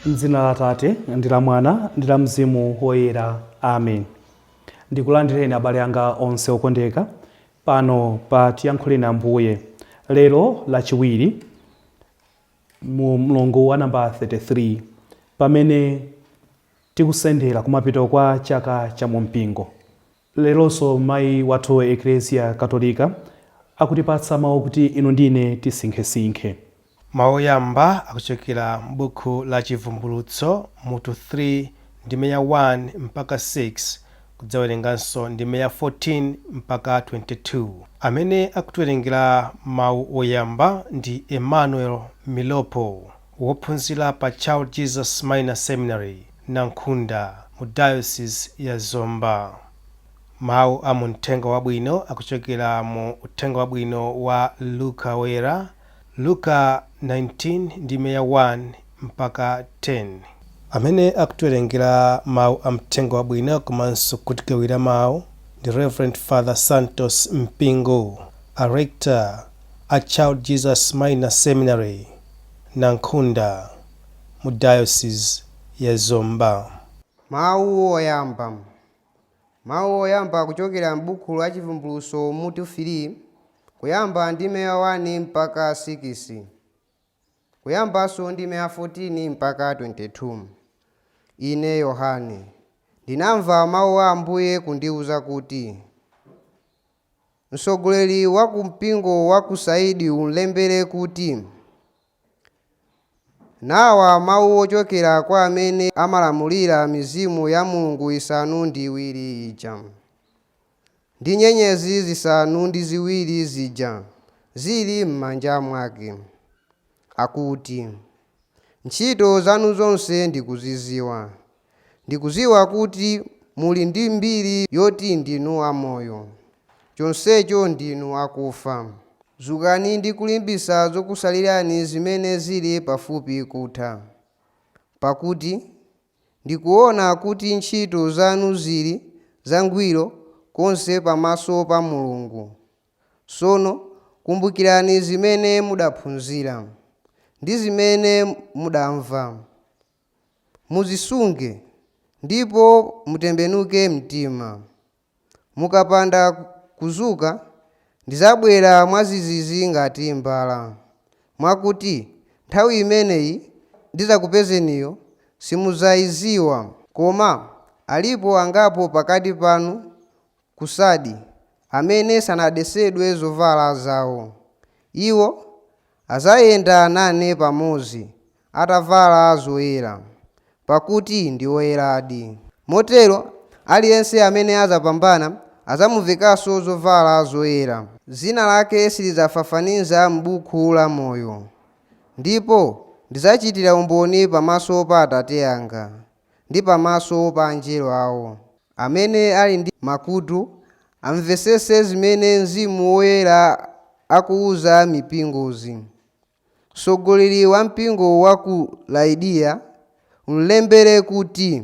M'dzina la Atate, ndi la Mwana, ndi la Mzimu Woyera. Amen. Ndikulandireni abale anga onse okondeka pano pa Tiyankhuleni Ambuye lero Lachiwiri mu mlungu wa namba 33 pamene tikusendera kumapeto kwa chaka cha mumpingo. Leronso mayi wathu Eklesia Katolika akutipatsa mawu kuti inu ndine tisinkhesinkhe. Mawu oyamba akuchokera m'buku la Chivumbulutso mutu 3 ndime ya 1 mpaka 6 kudzawerenganso ndime ya 14 mpaka 22. Amene akutiwerengera mawu oyamba ndi Emmanuel Milopo, wophunzira pa Child Jesus Minor Seminary, Nankhunda, mu Diocese ya Zomba. Mawu a mu Mthenga Wabwino akuchokera mu Uthenga Wabwino wa Luka Woyera, Luka 19 ndime ya 1 mpaka 10. Amene akutiwerengera mawu a Mthenga Wabwino komanso kutigawira mawu ndi Rev. Father Santos Mpingo, a Rector a Child Jesus Minor Seminary, Nankhunda, mu Diocese ya Zomba. Mawu oyamba. Mawu oyamba kuchokera m'buku la Chivumbulutso mutu 3, kuyamba ndime ya 1 mpaka 6, kuyambanso ndime ya 14 mpaka 22. Ine Yohane, ndinamva mawu a Ambuye kundiwuza kuti, Mtsogoleri wa ku mpingo wa ku Saidi umlembere kuti, Nawa mawu ochokera kwa amene amalamulira mizimu ya Mulungu isanu ndi iwiri ija, ndi nyenyezi zisanu ndi ziwiri zija zili m'manja mwake, akuti, Ntchito zanu zonse ndikuzidziwa. Ndikudziwa kuti muli ndi mbiri yoti ndinu amoyo, chonsecho ndinu akufa. Dzukani ndi kulimbitsa zokutsalirani zimene zili pafupi kutha, pakuti ndikuona kuti ntchito zanu zili zangwiro konse pamaso pa Mulungu. Tsono kumbukirani zimene mudaphunzira, ndi zimene mudamva. Muzisunge, ndipo mutembenuke mtima. Mukapanda kudzuka, ndidzabwera mwadzidzidzi ngati mbala, mwakuti nthawi imene ndidzakupezeniyo simudzaidziwa. Koma alipo angapo pakati panu ku Sardi amene sanadetsedwe zovala zawo. Iwo adzayenda nane pamodzi atavala zoyera, pakuti ndi oyeradi. Motero aliyense amene adzapambana adzamuvekanso zovala zoyera. Dzina lake silidzafafaniza m'buku la moyo. Ndipo ndidzachitira umboni pamaso pa Atate anga, ndi pamaso pa angelo awo. Amene ali ndi makutu, amvetsetse zimene Mzimu Woyera akuuza mipingozi. Mtsogoleri wa mpingo wa ku Laodikiya umlembere kuti,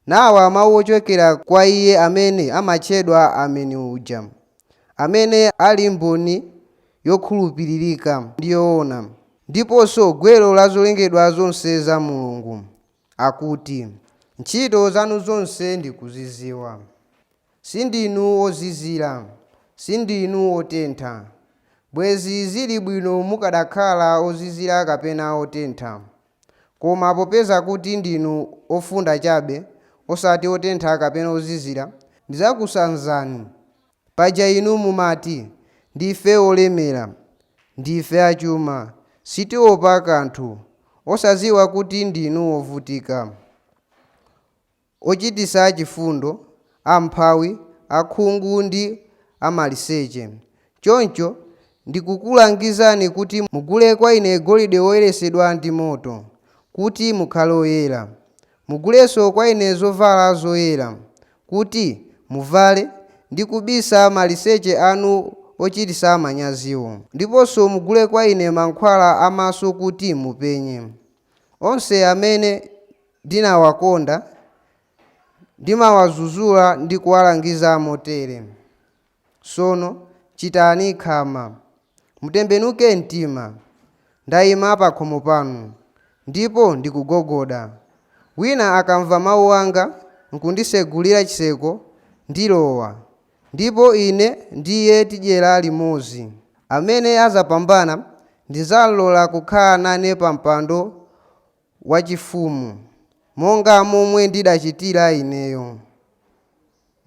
Nawa mawu ochokera kwa Iye amene amatchedwa Ameni uja, amene ali mboni yokhulupirika ndi yoona, ndiponso gwero la zolengedwa zonse za Mulungu, akuti, Ntchito zanu zonse ndikuzidziwa. Sindinu ozizira, sindinu otentha. Bwenzi zili bwino mukadakhala ozizira kapena otentha. Koma popeza kuti ndinu ofunda chabe, osati otentha kapena ozizira, ndidzakusanzani. Paja inu mumati, Ndife olemera, ndife achuma, sitiopa kanthu, osadziwa kuti ndinu ovutika, ochititsa chifundo, amphawi, akhungu ndi amaliseche. Choncho ndikukulangizani kuti mugule kwa ine golide woyeretsedwa ndi moto, kuti mukhale oyera. Mugulenso kwa ine zovala zoyera, kuti muvale ndi kubisa maliseche anu ochititsa manyaziwo. Ndiponso mugule kwa ine mankhwala a maso kuti mupenye. Onse amene ndinawakonda ndimawadzudzula ndi kuwalangiza motere. Tsono chitani khama, mutembenuke mtima. Ndaima pakhomo panu, Ndipo ndikugogoda. Wina akamva mawu anga nkundisegulira chiseko, ndilowa, ndipo ine ndiye tidyera limodzi. Amene azapambana ndizalola kukhala nane pa mpando wachifumu, monga momwe ndidachitira ineyo.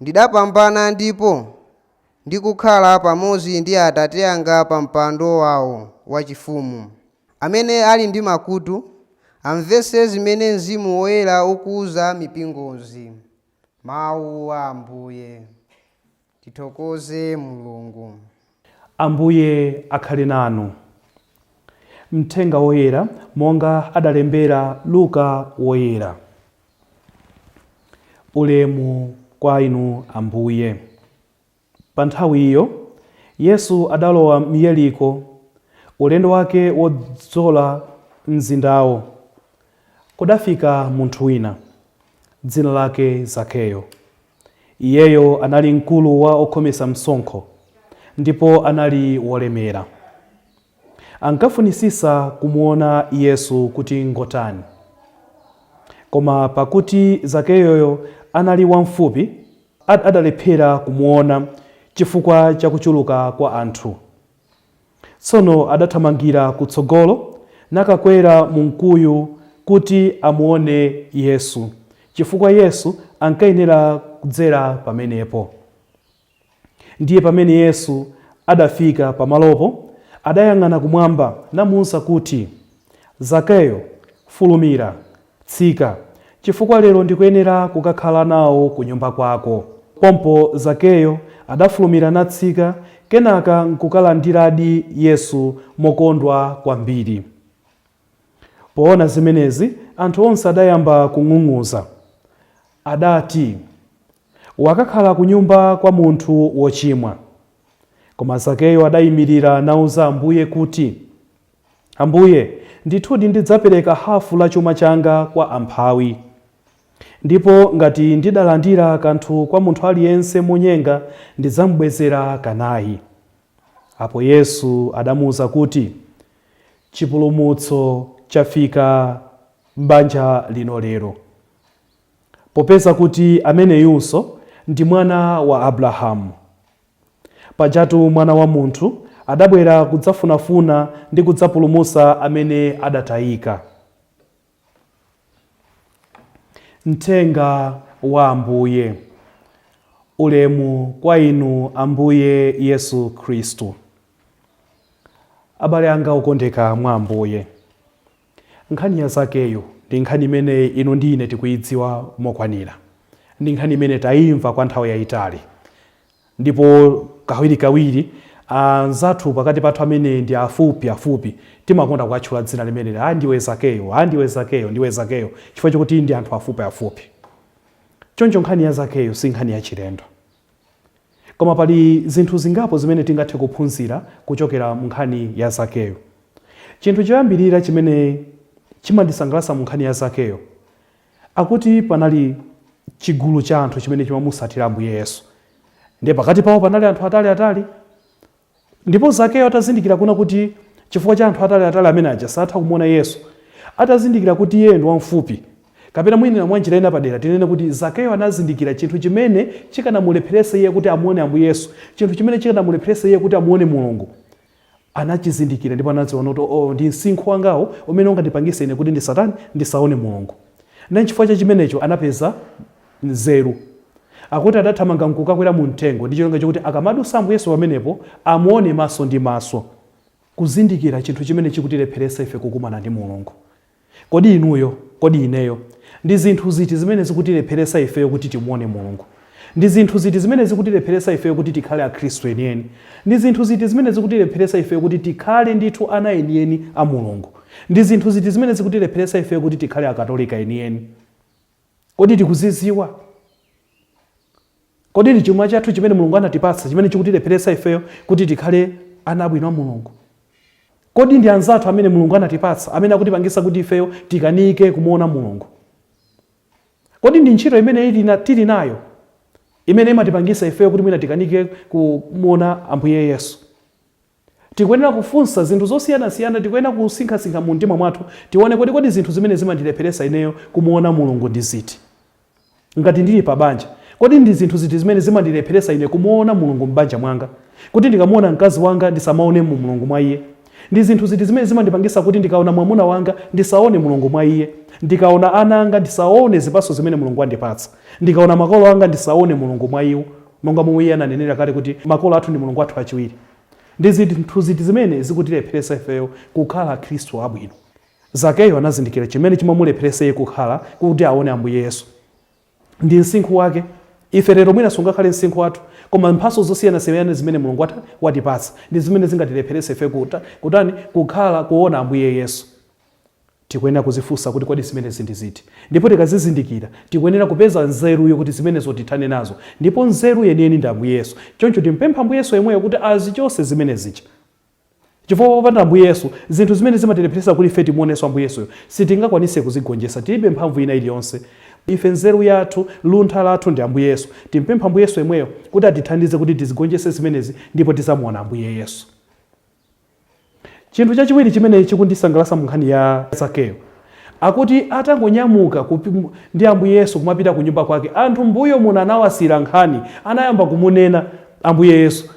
Ndidapambana ndipo ndikukhala pamodzi ndi Atate anga pa mpando wawo wachifumu. Amene ali ndi makutu, amvetse zimene Mzimu Woyera ukuwuza mipingozi. Mawu a Ambuye. Tithokoze Mulungu. Ambuye akhale nanu. Mthenga Woyera monga adalembera Luka Woyera. Ulemu kwa inu Ambuye. Pa nthawi iyo Yesu adalowa m'Yeriko, ulendo wake wodzola mzindawo. Kudafika munthu wina, dzina lake Zakeyo. Iyeyo anali mkulu wa okhometsa msonkho, ndipo anali wolemera. Ankafunisisa kumuona Yesu kuti ngotani. Koma pakuti Zakeyoyo anali wamfupi, adalephera kumuona chifukwa cha kuchuluka kwa anthu. Tsono adathamangira kutsogolo nakakwera mu mkuyu kuti amuone Yesu, chifukwa Yesu ankayenera kudzera pamenepo. Ndiye pamene Yesu adafika pamalopo, adayang'ana kumwamba namuwuza kuti, Zakeyo, fulumira, tsika, chifukwa lero ndikuyenera kukakhala nawo ku nyumba kwako. Pompo Zakeyo adafulumira natsika, kenaka nkukalandiradi Yesu mokondwa kwambiri. Poona zimenezi, anthu onse adayamba kung'ung'uza. Adati, Wakakhala ku nyumba kwa munthu wochimwa. Koma Zakeyo adayimirira nauza Ambuye kuti, Ambuye, ndithudi ndidzapereka hafu la chuma changa kwa amphawi. Ndipo ngati ndidalandira kanthu kwa munthu aliyense monyenga, ndidzamubwezera kanayi. Apo Yesu adamuwuza kuti, Chipulumutso chafika m'banja lino lero, popeza kuti ameneyunso ndi mwana wa Abrahamu. Pajatu Mwana wa Munthu adabwera kudzafunafuna ndi kudzapulumutsa amene adatayika. Mthenga wa Ambuye. Ulemu kwa inu Ambuye Yesu Khristu. Abale anga okondeka mwa Ambuye, nkhani ya Zakeyo ndi nkhani imene inu ndi ine tikuyidziwa mokwanira. Ndi nkhani imene tayimva kwa nthawi yayitali, ndipo kawirikawiri anzathu pakati pathu amene ndi afupi afupi timakonda kukatchula dzina limeneli, "Ah, ndiwe Zakeyo, ah, ndiwe Zakeyo, ndiwe Zakeyo," chifukwa chokuti ndi anthu afupi afupi. Choncho nkhani ya Zakeyo si nkhani ya chilendo, koma pali zinthu zingapo zimene tingathe kuphunzira kuchokera mu nkhani ya Zakeyo. Chinthu choyambirira chimene chimandisangalatsa mu nkhani ya Zakeyo, akuti panali chigulu cha anthu chimene chimamusatira Ambuye Yesu, ndiye pakati pawo panali anthu atali atali. Ndipo Zakeyo atazindikira kuna kuti chifukwa cha anthu atali atali amene aja satha kumuona Yesu, atazindikira kuti iye ndi wamfupi, kapena mwina mwa njira ina padera tinene kuti Zakeyo anazindikira chinthu chimene chikanamulepheresa iye kuti amuone Ambuye Yesu, chinthu chimene chikanamulepheresa iye kuti amuone Mulungu, anachizindikira ndipo anadziona kuti, oh, ndi msinkhu wangawo umene ungandipangise ine kuti ndisatani, ndisaone Mulungu. Na chifukwa cha chimenecho anapeza nzeru. Akuti adathamanga nkukakwera mu mtengo ndi cholinga chokuti akamadusa Ambuye Yesu pamenepo amuone maso ndi maso. Kuzindikira chinthu chimene chikutilepheresa ife kukumana ndi Mulungu. Kodi inuyo, kodi ineyo, ndi zinthu ziti zimene zikutilepheresa ifeyo kuti timuone Mulungu? Ndi zinthu ziti zimene zikutilepheresa ifeyo kuti tikhale Akhristu enieni? Ndi zinthu ziti zimene zikutilepheresa ifeyo kuti tikhale ndithu ana enieni a Mulungu? Ndi zinthu ziti zimene zikutilepheresa ifeyo kuti tikhale Akatolika enieni? Kodi tikuziziwa? Kodi ndi chuma chathu chimene Mulungu anatipatsa chimene chikutilepheresa ifeyo kuti tikhale ana abwino a Mulungu? Kodi ndi anzathu amene Mulungu anatipatsa amene akutipangisa kuti ifeyo tikanike kumuona Mulungu? Kodi ndi ntchito imene tili nayo imene imatipangisa ifeyo kuti mwina tikanike kumuona Ambuye Yesu? Tikuyenera kufunsa zinthu zosiyanasiyana, tikuyenera kusinkhasinkha mu mtima mwathu, tione kodi kodi zinthu zimene zimandilepheresa ineyo kumuona Mulungu ndi ziti. Ngati ndili pa banja, kodi ndi zinthu ziti zimene zimandilepheresa ine kumuona Mulungu m'banja mwanga, kuti ndikamuona mkazi wanga ndisamaone mu Mulungu mwa iye? Ndi zinthu ziti zimene zimandipangisa kuti ndikaona mwamuna wanga ndisaone Mulungu mwa iye? Ndikaona ana anga ndisaone zipatso zimene Mulungu andipatsa? Ndikaona makolo anga ndisaone Mulungu mwa iwo, monga momwe iye ananenera kale kuti makolo athu ndi Mulungu wathu achiwiri? Ndi zinthu ziti zimene zikutilepheresa ifeyo kukhala Akhristu abwino? Zakeyo anazindikira chimene chimamulepheresa iye kukhala kuti aone Ambuye Yesu ndi msinkhu wake. Ife lero mwina sungakhale msinkhu wathu, koma mphatso zosiyanasiyana zimene Mulungu watipatsa ndi zimene zingatilepherese ife kutani kukhala kuona Ambuye Yesu. Tikuyenera kuzifunsa kuti kodi zimenezi ndi ziti, ndipo tikazizindikira tikuyenera kupeza nzeruyo kuti zimenezo tithane nazo, ndipo nzeru yeniyeni ndi Ambuye Yesu. Choncho timpempha Ambuye Yesu yemweyo kuti azichose zimenezicha, chifukwa popanda Ambuye Yesu zinthu zimene zimatilepheresa kuti ife timuonenso Ambuye Yesuyo sitingakwanise kuzigonjetsa. Tilibe mphamvu ina iliyonse ife. Nzeru yathu, luntha lathu ndi Ambuye Yesu. Timpempha Ambuye Yesu yemweyo kuti atithandize kuti tizigonjetse zimenezi, ndipo tizamuona Ambuye Yesu. Chinthu chachiwiri chimene chikundisangalatsa mu nkhani ya Zakeyo, akuti atangonyamuka ndi Ambuye Yesu kumapita ku nyumba kwake, anthu mbuyo muno anawasira nkhani, anayamba kumunena Ambuye Yesu,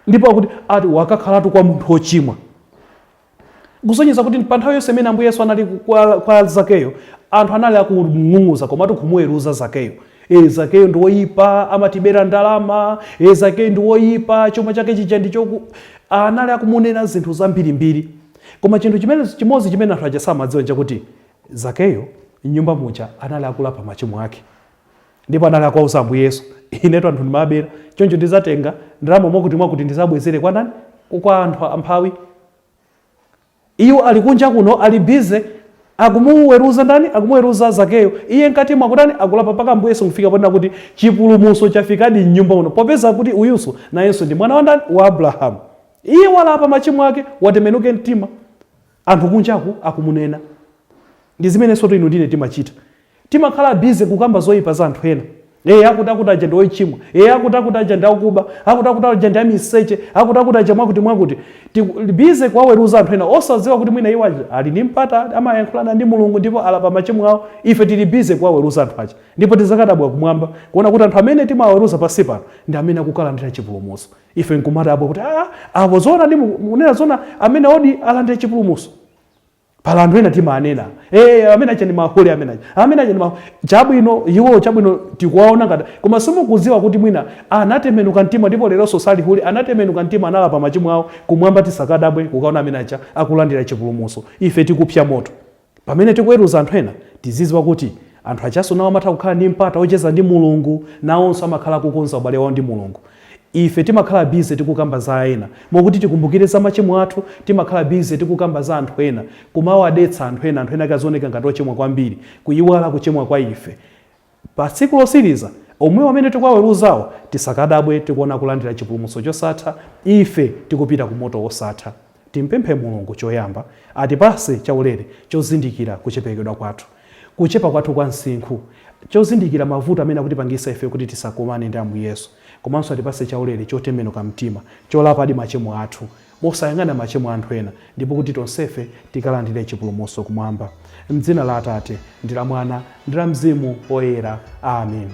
ndipo akuti ati wakakhalatu kwa munthu wochimwa, kusonyeza kuti pa nthawi yonse imene Ambuye Yesu anali kwa Zakeyo, anthu anali akung'ung'uza komatu kumuweruza Zakeyo. Zakeyo ndi woyipa, amatibera ndalama. Zakeyo ndi woyipa, chuma chake chija ndi choku. Anali akumunena zinthu zambirimbiri, koma chinthu chimene chimodzi chimene anthu aja samadziwa nchakuti Zakeyo mnyumba muja anali akulapa machimo ake, ndipo anali akuwauza Ambuye Yesu, inetu anthu ndimabera, choncho ndizatenga ndalama mwakuti mwakuti ndizabwezere kwa ndani? Kwa anthu amphawi. Iwo ali kunja kuno ali busy akumuweruza ndani? Akumuweruza Zakeyo. Iye mkati mwakutani? Akulapa, mpaka Ambuye Yesu kufika ponena kuti chipulumutso chafikadi mnyumba muno, popeza kuti uyunso nayenso ndi mwana wa ndani? Wa Abrahamu. Iye walapa machimo ake, watembenuke mtima, anthu kunjaku akumunena. Ndi zimenenso inu ndine timachita. Timakhala busy kukamba zoyipa za anthu ena. Akuti akuti aja ndi ochimwa, akuti akuti aja ndi akuba, akuti akuti aja ndi amiseche, akuti akuti aja mwakuti mwakuti. Busy kuwaweruza anthu ena, osadziwa kuti mwina iwo aja ali ndi mpata, amayankhulana ndi Mulungu ndipo alapa machimo awo. Ife tili busy kuwaweruza anthu aja, ndipo tizakadabwa kumwamba kuona kuti anthu amene timawaweruza pansi pano ndi amene akukalandira chipulumutso. Ife nkumadabwa kuti apo zoona ndi munena zoona, amene odi alandire chipulumutso? Pala anthu ena timanena, amene aja ndi mahule, amene aja ndi mahule. Chabwino, iwo chabwino tikuwaona ngati, koma simukudziwa kuti mwina anatembenuka mtima ndipo leronso sali hule. Anatembenuka mtima, analapa machimo awo. Kumwamba tisakadabwe kukaona amene aja akulandira chipulumutso, ife tikupsa moto. Pamene tikuweruza anthu ena, tizidziwa kuti anthu ajaso nawo amatha kukhala ndi mpata ocheza ndi Mulungu, nawonso amakhala kukonza ubale wawo ndi Mulungu. Ife timakhala busy tikukamba za ena mokuti tikumbukire za machimo athu. Timakhala busy tikukamba za anthu ena, kumawadetsa anthu ena, anthu ena akazioneka ngati ochimwa kwambiri, kuyiwala kuchimwa kwa ife. Pa tsiku losiriza, omwewo amene tikuwaweruzawo tisakadabwe tikuona kulandira chipulumutso chosatha, ife tikupita ku moto wosatha. Timpemphe Mulungu choyamba atipase chaulere chozindikira kuchepekedwa kwathu, kuchepa kwathu kwa msinkhu, chozindikira mavuto amene akutipangisa ife kuti tisakumane ndi Ambuye Yesu, komanso atipase chaulere chotembenuka mtima, cholapadi machimo athu mosayang'ana machimo a anthu ena, ndipo kuti tonsefe tikalandire chipulumutso kumwamba. Mdzina la Atate ndi la Mwana ndi la Mzimu Woyera, amen.